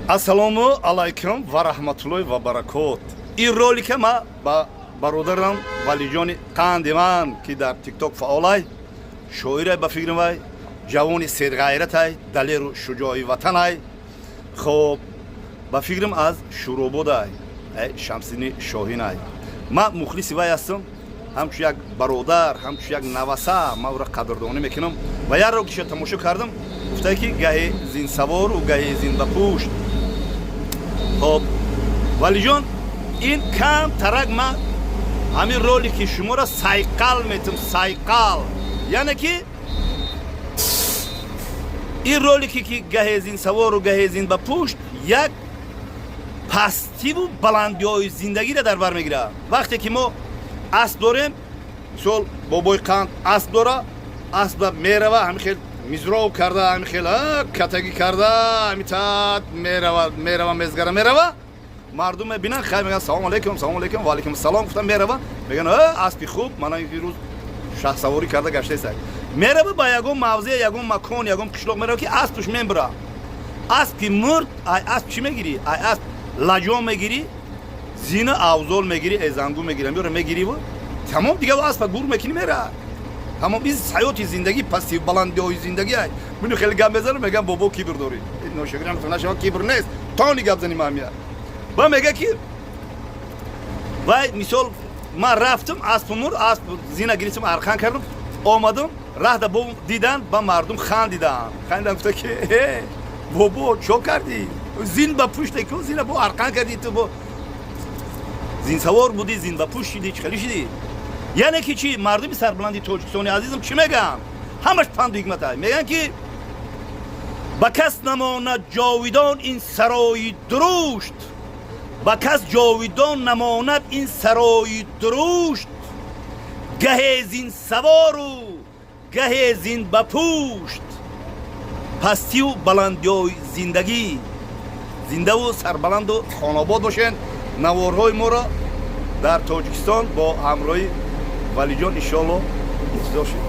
Ассалому алайкум ва раҳматуллоҳи ва баракот. Ин ролика ма ба бародарам Валиҷони қанди ман, ки дар ТикТок фаъолай, шоирай, ба фикри вай ҷавони серғайратай, далеру шуҷои ватанай. Хоб, ба фикрам, аз Шӯрободай, Шамсини Шоҳинай. Ман мухлиси вай ҳастам, ҳамчун як бародар, ҳамчун як наваса ман ӯро қадрдонӣ мекунам. Ва як роликша тамошо кардам, гуфтае, ки гаҳе зинсавору, гаҳе зин ба пушт. Хоб, Валиҷон, ин кам тарак ман ҳамин ролики шуморо сайқал метум, сайқал. Яъне ки ин ролике, ки гаҳе зинсавору, гаҳе зин ба пушт, як пастиву баландиҳои зиндагиро дар бар мегирад. Вақте ки мо асп дорем, мисол, бобои қанд асп дора, аспа мерава, ҳамин хел мизров карда, ҳамин хел катагӣ карда, ҳамин тат мерава, мерава, мезгара, мерава. Мардум мебинанд, хайр, мегӯянд: «Салому алейкум, салому алейкум». «Ва алейкум ассалом», гуфта мерава. Мегӯянд: «Аспи хуб, мана рӯз шаҳсаворӣ карда гаштаеста». Мерава ба ягон мавзеъ, ягон макон, ягон қишлоқ мерава, ки аспаш мембира. Асп ки мурд, ай асп чӣ мегирӣ? Ай асп лаҷом мегирӣ, зина авзол мегирӣ, эзангу мегирӣ, меёра, мегириву тамом. Дига аспа гур мекунӣ, мера, тамом. Ин ҳаёти зиндагӣ, пасти баландиҳои зиндагӣ ай. Мину хеле гап мезанам, мегам: «Бобо, кибр дорӣ». Ношагирам нашава, кибр нест, тони гап заним аҳамият ба мега, ки вай, мисол, ман рафтам, аспу мур, асп зина гирифтам, арқан кардам, омадам, раҳда бо дидан ба мардум хандидан, хандидан, гуфта, ки: «Бобо, чо кардӣ? Зин ба пуште ку, зина бо арқан кардӣ, ту бо зинсавор будӣ, зин ба пушт шидӣ, чӣ хеле шидӣ?» Яъне ки чӣ, мардуми сарбаланди Тоҷикистони азизам, чӣ мегӯянд? Ҳамаш панду ҳикмата. Мегӯянд, ки ба кас намонад ҷовидон ин сарои дурушт, ба кас ҷовидон намонад ин сарои дурушт, гаҳе зин савору, гаҳе зин ба пушт. Пастиву баландиҳои зиндагӣ. Зиндаву сарбаланду хонобод бошен. Наворҳои моро дар Тоҷикистон бо ҳамроҳи Валиҷон, иншоалло, интизор шед.